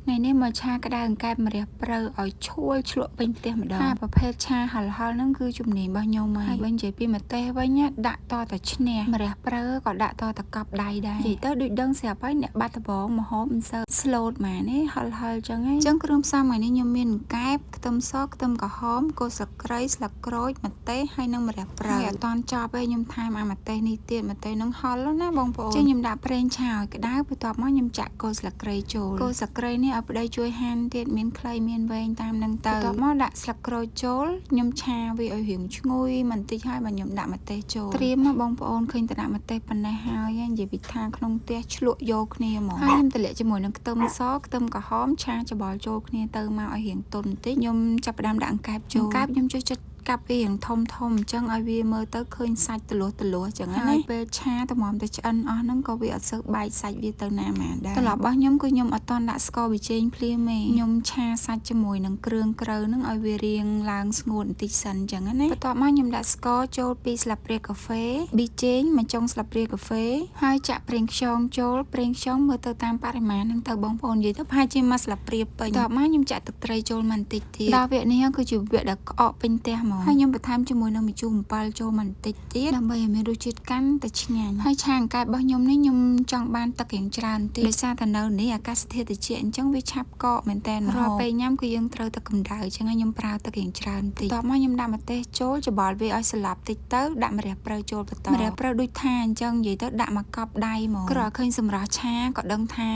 ថ្ងៃនេះមកឆាក្តៅអង្កែបម្រះព្រៅឲ្យឈួលឆ្លក់ពេញផ្ទះម្ដងហើយប្រភេទឆាហល់ហល់ហ្នឹងគឺជំនាញរបស់ខ្ញុំហើយហើយបើនិយាយពីម្ទេសវិញណាដាក់តតែឈ្នះម្រះព្រៅក៏ដាក់តតែកប់ដៃដែរនិយាយទៅដូចដឹងស្រាប់ហើយអ្នកបាត់ដំបងមហូបមិនសូវស្លូតម៉ានេះហល់ហល់ចឹងហ្នឹងចឹងគ្រឿងផ្សំថ្ងៃនេះខ្ញុំមានអង្កែបខ្ទឹមសខ្ទឹមក្រហមគល់ស្លឹកគ្រៃស្លឹកក្រូចម្ទេសហើយនិងម្រះព្រៅហើយអត់តន់ចប់ទេខ្ញុំថែមអាម្ទេសនេះទៀតម្ទេសហ្នឹងហល់ណាបងប្អូនចឹងខ្ញុំដាក់ប្រេងឆាឲ្យក្តៅបន្ទាប់មកខ្ញុំចាក់គល់ស្លឹកគ្រៃចូលគល់ស្លឹកគ្រៃនេះឲ្យប្តីជួយហាន់ទៀតមានខ្លីមានវែងតាមនឹងទៅបន្ទាប់មកដាក់ស្លឹកក្រូចចូលខ្ញុំឆាវាឲ្យរៀងឈ្ងុយបន្តិចហើយបាទខ្ញុំដាក់ម្ទេសចូលត្រៀមមកបងប្អូនឃើញតែដាក់ម្ទេសប៉ុណ្ណេះហើយនិយាយពីថាក្នុងផ្ទះឆ្លក់យកគ្នាហ្មងហើយខ្ញុំតម្លាក់ជាមួយនឹងខ្ទឹមសខ្ទឹមក្រហមឆាច្បល់ចូលគ្នាទៅមកឲ្យរៀងទន់បន្តិចខ្ញុំចាប់ផ្ដើមដាក់អង្កែបចូលអង្កែបខ្ញុំចូលចិត្តកាប់វារៀងធំធំអញ្ចឹងឲ្យវាមើលទៅឃើញសាច់ទលាស់ទលាស់អញ្ចឹងណាហើយពេលឆាតម្រាំតែឆ្អិនអស់ហ្នឹងក៏វាអត់សូវបែកសាច់វាទៅណាមកដែរត្រឡប់របស់ខ្ញុំគឺខ្ញុំអត់តន់ដាក់ស្ករប៊ីចេងភ្លាមទេខ្ញុំឆាសាច់ជាមួយនឹងគ្រឿងក្រៅហ្នឹងឲ្យវារៀងឡើងស្ងួតបន្តិចសិនអញ្ចឹងណាបន្ទាប់មកខ្ញុំដាក់ស្ករចូល2ស្លាបព្រាកាហ្វេប៊ីចេងមួយចុងស្លាបព្រាកាហ្វេហើយចាក់ប្រេងខ្យងចូលប្រេងខ្យងមើលទៅតាមបរិមាណហ្នឹងទៅបងប្អូននិយាយទៅប្រហែលជាមួយស្លាបព្រាពេញបន្ទាប់មកខ្ញុំចាក់ទឹកត្រីចូលមកបន្តិចទៀតដល់វគ្គនេះគឺជាវគ្គដែលក្អកពេញផ្ទះហ្មងហើយខ្ញុំបន្ថែមជាមួយនឹងម្ជូរអំពិលចូលមកបន្តិចទៀតដើម្បីឲ្យមានរសជាតិកាន់តែឆ្ងាញ់ហើយឆាអង្កែបរបស់ខ្ញុំនេះខ្ញុំចង់បានទឹករៀងច្រើនតិចដោយសារតែនៅនេះអាកាសធាតុត្រជាក់អញ្ចឹងវាឆាប់កកមែនតើរាល់ពេលញ៉ាំគឺយើងត្រូវតែកម្ដៅអញ្ចឹងខ្ញុំប្រើទឹករៀងច្រើនតិចបន្ទាប់មកខ្ញុំដាក់ម្ទេសចូលច្បល់វាឲ្យស្លាប់តិចទៅដាក់ម្រះព្រៅចូលបន្តម្រះព្រៅដូចថាអញ្ចឹងនិយាយទៅដាក់មកកប់ដៃហ្មងគ្រាន់ឃើញសម្រស់ឆាក៏ដឹងថា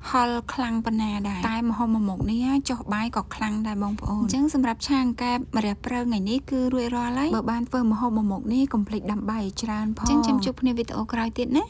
ហល់ខ្លាំងប៉ុណ្ណាដែរតែម្ហូបមួយមុខនេះចុះបាយក៏ខ្លាំងដែរបងប្អូនអញ្ចឹងសម្រាប់ឆាអង្កែបម្រះព្រៅថ្ងៃនេះគឺរួចរាល់ហើយបើបានធ្វើម្ហូបមួយមុខនេះកុំភ្លេចដាំបាយឲ្យច្រើនផងអញ្ចឹងចាំជួបគ្នាវីដេអូក្រោយទៀតណា។